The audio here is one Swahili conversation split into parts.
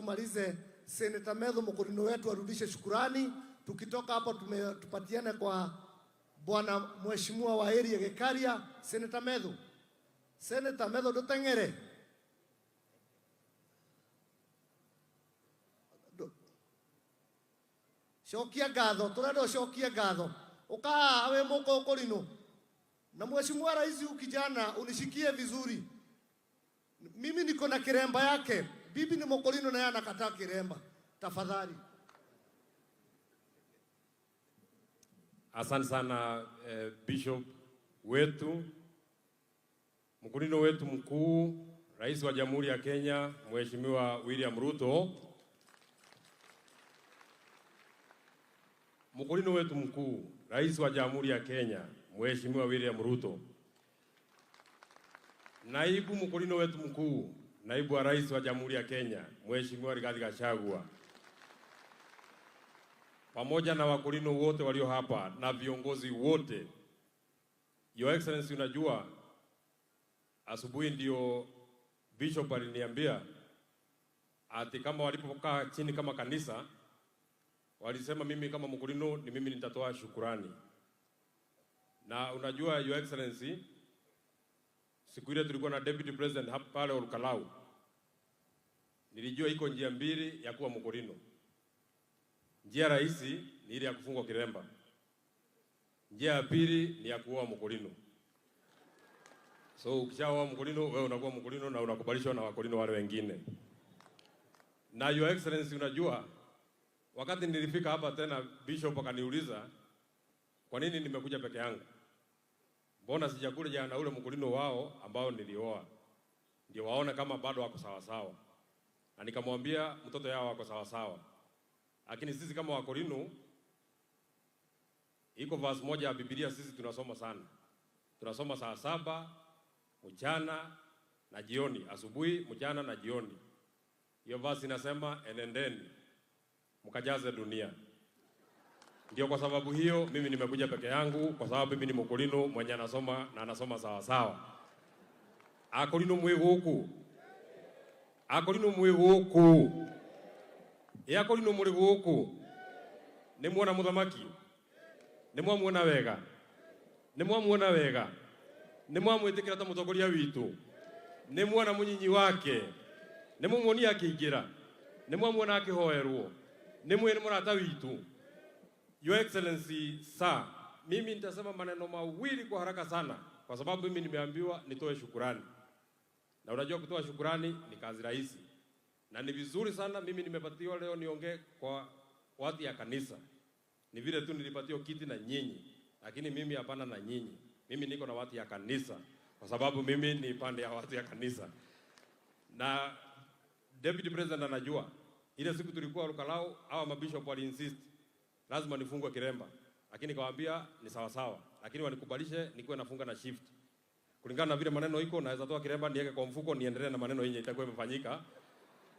tumalize, Senator Methu Mukurino wetu arudishe shukurani. Tukitoka hapo tupatiane kwa bwana mheshimiwa wa area Gikaria, Senator Methu. Senator Methu nduteng'ere. Cokia ngatho, turenda ucokie ngatho. Ukaa we mukurino. Na mheshimiwa rais, ukijana unishikie vizuri. Mimi niko na kiremba yake. Bibi ni Mukurino na yeye anakataa kiremba. Tafadhali. Asante sana Bishop wetu, Mukurino wetu mkuu, Rais wa Jamhuri ya Kenya Mheshimiwa William Ruto, Mukurino wetu mkuu, Rais wa Jamhuri ya Kenya Mheshimiwa William Ruto, Naibu Mukurino wetu mkuu, Naibu wa Rais wa Jamhuri ya Kenya Mheshimiwa Rigathi Gachagua, pamoja na Wakurino wote walio hapa na viongozi wote. Your Excellency, unajua asubuhi ndio Bishop aliniambia ati kama walipokaa chini kama kanisa walisema mimi kama Mukurino ni mimi nitatoa shukurani. Na unajua Your Excellency, siku ile tulikuwa na Deputy President hapa pale Olkalau, nilijua iko njia mbili ya kuwa Mukurino. Njia rahisi ni ile ya kufungwa kiremba. Njia ya pili ni ya kuoa Mukurino. So ukishaoa Mukurino, wewe unakuwa Mukurino na unakubalishwa na Wakurino wale wengine. Na Your Excellency, unajua wakati nilifika hapa tena Bishop akaniuliza kwa nini nimekuja peke yangu? Mbona sijakuja na ule Mukurino wao ambao nilioa? Ndio waone kama bado wako sawa sawa. Na nikamwambia mtoto yao wako sawa sawa. Lakini sisi kama Wakorino, iko verse moja ya Biblia sisi tunasoma sana. Tunasoma saa 7 mchana na jioni, asubuhi, mchana na jioni. Hiyo verse inasema enendeni mkajaze dunia. Ndio kwa sababu hiyo mimi nimekuja peke yangu, kwa sababu mimi ni Mukurino mwenye anasoma na anasoma sawa sawa. Akorino mwi guku. Akorino mwi guku. E akorino muri guku. Ni muona muthamaki? Ni mwamuona wega? Ni mwamuona wega? Ni mwamwitikira ta mutongoria witu? Ni muona munyinyi wake? Ni mumuonia akiingira? Ni mwamuona akihoerwo? Ni mwene murata witu? Your Excellency sir, mimi nitasema maneno mawili kwa haraka sana, kwa sababu mimi nimeambiwa nitoe shukurani. Na unajua kutoa shukurani ni kazi rahisi. Na ni vizuri sana mimi nimepatiwa leo niongee kwa watu ya kanisa. Ni vile tu nilipatiwa kiti na nyinyi, lakini mimi hapana na nyinyi. Mimi niko na watu ya kanisa kwa sababu mimi ni pande ya watu ya kanisa. Na Deputy President anajua ile siku tulikuwa Olkalau, hawa mabishop wali insist lazima nifungwe kiremba, lakini nikawaambia ni sawa sawa, lakini wanikubalishe nikuwe nafunga na shift. Kulingana na vile maneno iko, naweza toa kiremba niweke kwa mfuko niendelee na maneno yenye itakuwa imefanyika.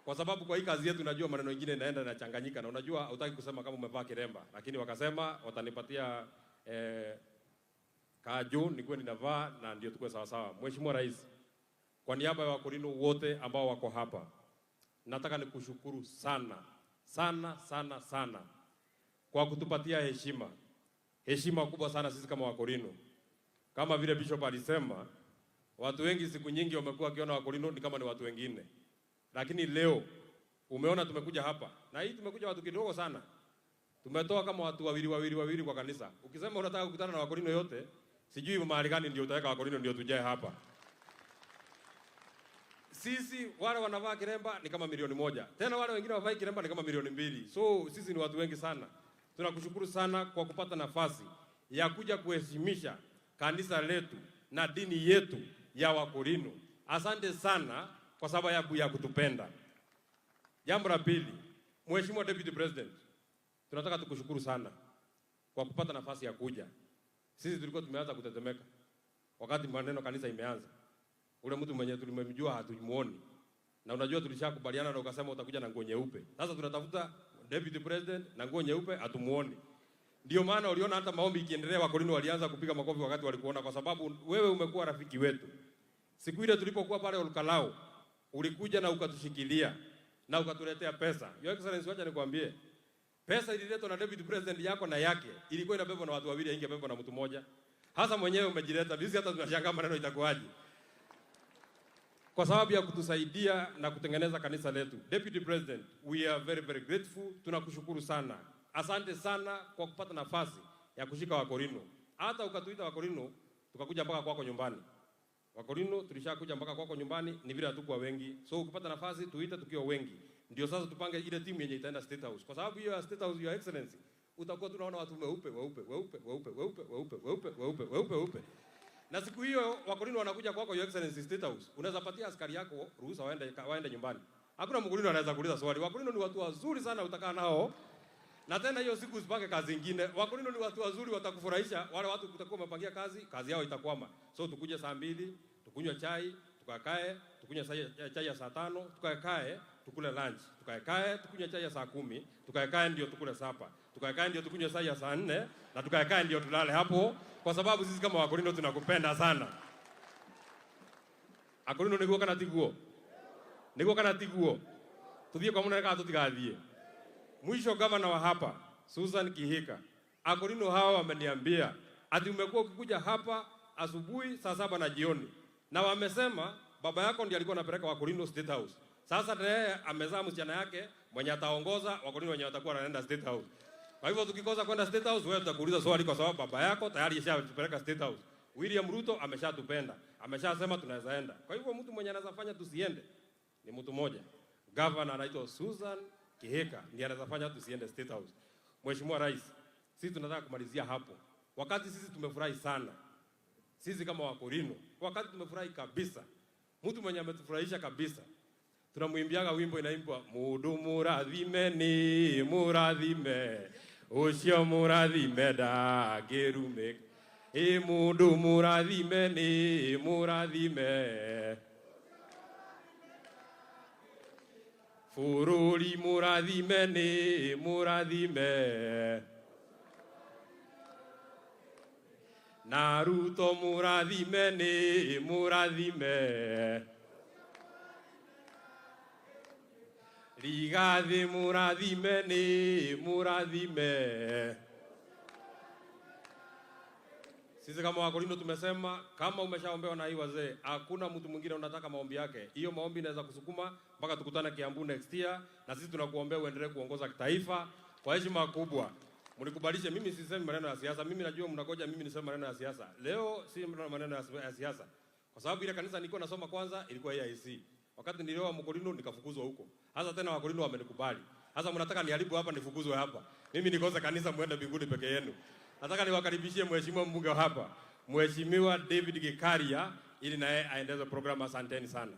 Kwa sababu kwa hii kazi yetu unajua maneno mengine inaenda inachanganyika, na unajua hutaki kusema kama umevaa kiremba, lakini wakasema watanipatia kaju nikuwe ninavaa na ndio tukue sawa sawa. Mheshimiwa Rais, kwa niaba ya Wakorino wote ambao wako hapa, nataka nikushukuru sana sana sana sana kwa kutupatia heshima. Heshima kubwa sana sisi kama Wakorino. Kama vile Bishop alisema, watu wengi siku nyingi wamekuwa wakiona Wakorino ni kama ni watu wengine. Lakini leo umeona tumekuja hapa. Na hii tumekuja watu kidogo sana. Tumetoa kama watu wawili wawili wawili kwa kanisa. Ukisema unataka kukutana na Wakorino yote, sijui mahali gani ndio utaweka Wakorino ndio tujae hapa. Sisi wale wanavaa kiremba ni kama 1,000,000. Tena wale wengine wavai kiremba ni kama 2,000,000. So sisi ni watu wengi sana. Tunakushukuru sana kwa kupata nafasi ya kuja kuheshimisha kanisa letu na dini yetu ya Wakorino. Asante sana kwa sababu ya kutupenda. Jambo la pili, Mheshimiwa Deputy President, tunataka tukushukuru sana kwa kupata nafasi ya kuja. Sisi tulikuwa tumeanza kutetemeka wakati maneno kanisa imeanza. Ule mtu mwenye tulimemjua hatumuoni. Na unajua tulishakubaliana na ukasema utakuja na nguo nyeupe. Sasa tunatafuta Deputy President na nguo nyeupe hatumuoni. Ndio maana uliona hata maombi ikiendelea Wakorino walianza kupiga makofi wakati walikuona, kwa sababu wewe umekuwa rafiki wetu. Siku ile tulipokuwa pale Olkalau ulikuja na ukatushikilia. na ukatuletea pesa. Your Excellency, wacha nikwambie, pesa ililetwa na Deputy President yako na yake ilikuwa inabebwa na watu wawili, haingebebwa na mtu mmoja. Hasa mwenyewe umejileta, sisi hata tunashangaa maneno itakuwaje. Kwa sababu ya kutusaidia na kutengeneza kanisa letu. Deputy President, we are very very grateful. Tunakushukuru sana. Asante sana kwa kupata nafasi ya kushika Wakorino. Hata ukatuita Wakorino tukakuja mpaka kwako nyumbani. Wakorino tulishakuja mpaka kwako nyumbani, ni vile hatukuwa wengi. So ukipata nafasi tuite tukiwa wengi. Ndio sasa tupange ile timu yenye itaenda State House. Kwa sababu hiyo ya State House, Your Excellency, utakuwa tunaona watu weupe weupe weupe weupe weupe weupe weupe weupe weupe weupe. Na siku hiyo Wakorino wanakuja kwako, Your Excellency, State House. Unaweza patia askari yako ruhusa waende nyumbani. Hakuna Mkorino anaweza kuuliza swali. Wakorino ni watu wazuri sana, utakaa nao. Na tena hiyo siku usipange kazi ingine. Wakorino ni watu wazuri, watakufurahisha. Wale watu utakuwa umepangia kazi, kazi yao itakwama. So tukuje saa 2, tukunywe chai, tukakae, tukunywe chai ya saa 5, tukakae, tukule lunch, tukaekae, tukunywe chai ya saa 10, tukaekae ndio tukule supper, tukaekae ndio tukunywe chai ya saa 4, na tukaekae ndio tulale hapo, kwa sababu sisi kama Wakorino tunakupenda sana. Akorino, niguo kana tiguo? Niguo kana tiguo? Tuthie kwa munene kana tutigathie? Mwisho, gavana wa hapa Susan Kihika, Akorino hawa wameniambia ati umekuwa ukikuja hapa asubuhi saa 7 na jioni, na wamesema baba yako ndiye alikuwa anapeleka Wakorino State House. Sasa yeye amezaa msichana yake mwenye ataongoza Wakorino wenye watakuwa wanaenda State House. Kwa hivyo tukikosa kwenda State House, wewe tutakuuliza swali, kwa sababu baba yako tayari ashatupeleka State House. William Ruto ameshatupenda, ameshasema tunaweza enda. Kwa hivyo mtu mwenye anaweza fanya tusiende ni mtu mmoja, governor anaitwa Susan Kihika, ndiye anaweza fanya tusiende State House. Mheshimiwa Rais, sisi tunataka kumalizia hapo. Wakati sisi tumefurahi sana, sisi kama Wakorino, wakati tumefurahi kabisa, mtu mwenye ametufurahisha kabisa, tunamwimbiaga wimbo inaimbwa, "Mundu murathime ni murathime ucio murathime ndangĩrumĩka, ĩ mundu murathime ni murathime, bũrũri mũrathime nĩ mũrathime, na Ruto mũrathime nĩ mũrathime, Rigathi mũrathime nĩ mũrathime." Sisi kama Wakorino tumesema kama umeshaombewa na hii wazee, hakuna mtu mwingine unataka maombi yake. Hiyo maombi inaweza kusukuma mpaka tukutane Kiambu next year, na sisi tunakuombea uendelee kuongoza kitaifa kwa heshima kubwa. Mnikubalishe, mimi sisemi maneno ya siasa. Mimi najua mnagoja mimi niseme maneno ya siasa. Leo si maneno ya siasa. Kwa sababu ile kanisa nilikuwa nasoma kwanza ilikuwa AIC. Wakati nilioa Mkorino nikafukuzwa huko. Sasa tena Wakorino wamenikubali. Sasa mnataka niharibu hapa nifukuzwe hapa. Mimi nikose kanisa muende mbinguni peke yenu. Nataka niwakaribishie mheshimiwa mbunge hapa, Mheshimiwa David Gikaria, ili naye aendeze programu. Asanteni sana.